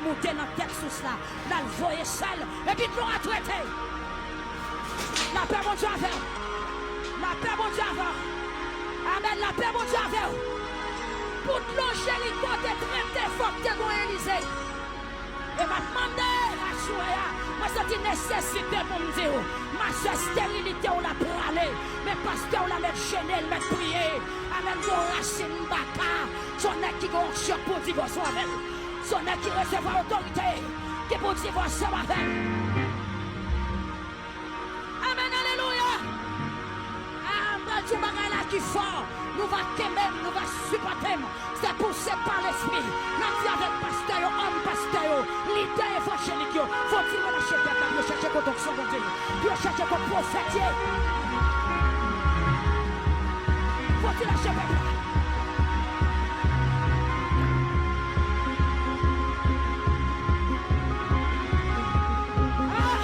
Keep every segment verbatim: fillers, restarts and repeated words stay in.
moute nan tèt sous la, l al voye sèl, epi dlo a trete. Lapè Bondye avè w. Lapè Bondye avè w. Amèn. Lapè Bondye avè w. Pou dlo Jeriko te trete, fòk te gon Elize. E m ap mande aswè a, mwen santi nesesite pou m di w, machè, esterilite w la prale, men pastè w la mèt jene, l mèt priye. Amèn. Gon rasin baka, se yon nèg ki gen onksyon pou divòse avè l. Se yon nèg ki resevwa otorite, ki pou divòse avè l. Amèn, alelouya. Ah, m pral di yon bagay la ki fò. Nou va kenbe m, nou va sipòte m. Se pouse pa Lespri. N ap di avèk pastè yo, òm pastè yo, lidè evanjelik yo, fò di relache pèp la pou yo chèche kote onksyon Bondye ye, pou yo chèche kote pwofèt ye. Fò di lache pèp la. Ah!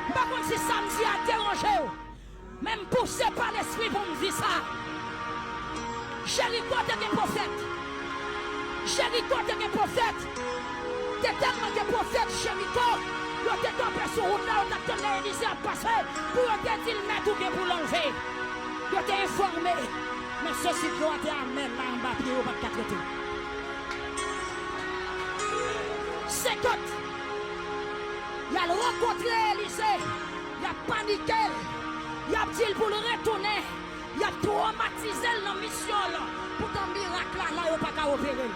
M pa konn si sa m di a deranje w, men m pouse pa Lespri pou m di sa. Jeriko te gen pwofèt. Jeriko te gen pwofèt. Te tèlman gen pwofèt Jeriko, yo te kanpe sou wout la, yo t ap tann lè Elize ap pase, pou yo te di l, mèt, ou gen pou l anlve. Yo te enfòme, men sesi dlo a te amè la anba pye yo, pa t ka trete. Senkant. Y al rankontre Elize, y ap panike l, y ap di l pou l retounen, y ap twomatize l nan misyon l. Poutan mirak la la, yo pa ka opere l.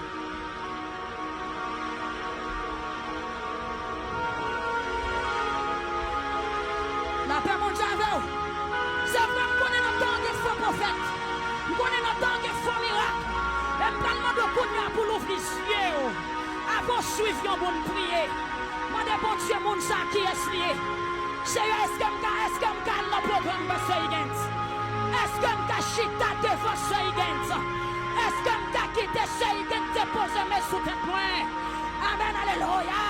Lapè Bondye avè w. Se vre, m konnen nan tan an gen fo pwofèt. M konnen nan tan an gen fo mirak. E m pral mande w kounye a pou l ouvri zye w. Avan w swiv yon moun, priye. Mande Bondye moun sa a kiyès li ye. Seyè, èske m ka, èske m ka al nan pwogram Pastè Higgins? Èske m ka chita devan Sè Higgins? Èske m ka kite Sè Higgins depoze men sou tèt mwen? Amèn, alelouya.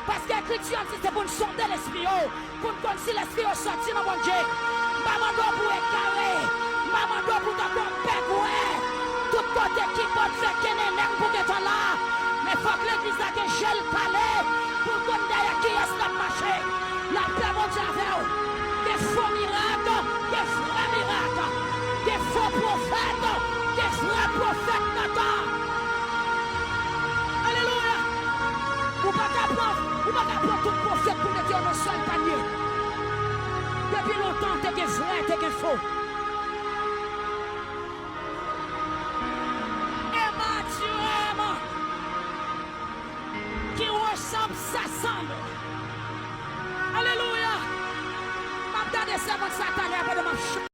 Paske Ekriti a di se pou n sonde lespri yo, pou n konn si lespri yo sòti nan Bondye. M pa mande w pou w egare, m pa mande w pou w tankou yon pègwè, tout kote ki bòdfè kenenèm pou gentan la. Men fòk legliz la gen je l kale, pou l konn dèyè kiyès l ap mache. Lapè Bondye avè w. Gen fo mirak, gen vrè mirak, gen fo pwofèt, gen vrè pwofèt nan tan. Alelouya! Ou pa ka pran, ou pa ka pran tout pwofèt pou mete yo nan sèl panye. Depi lontan, te gen vrè, te gen fo. Emmanuel, qui ressemble, ça semble. Alelouya! M ap gade sèvant sa talè a pandan m ap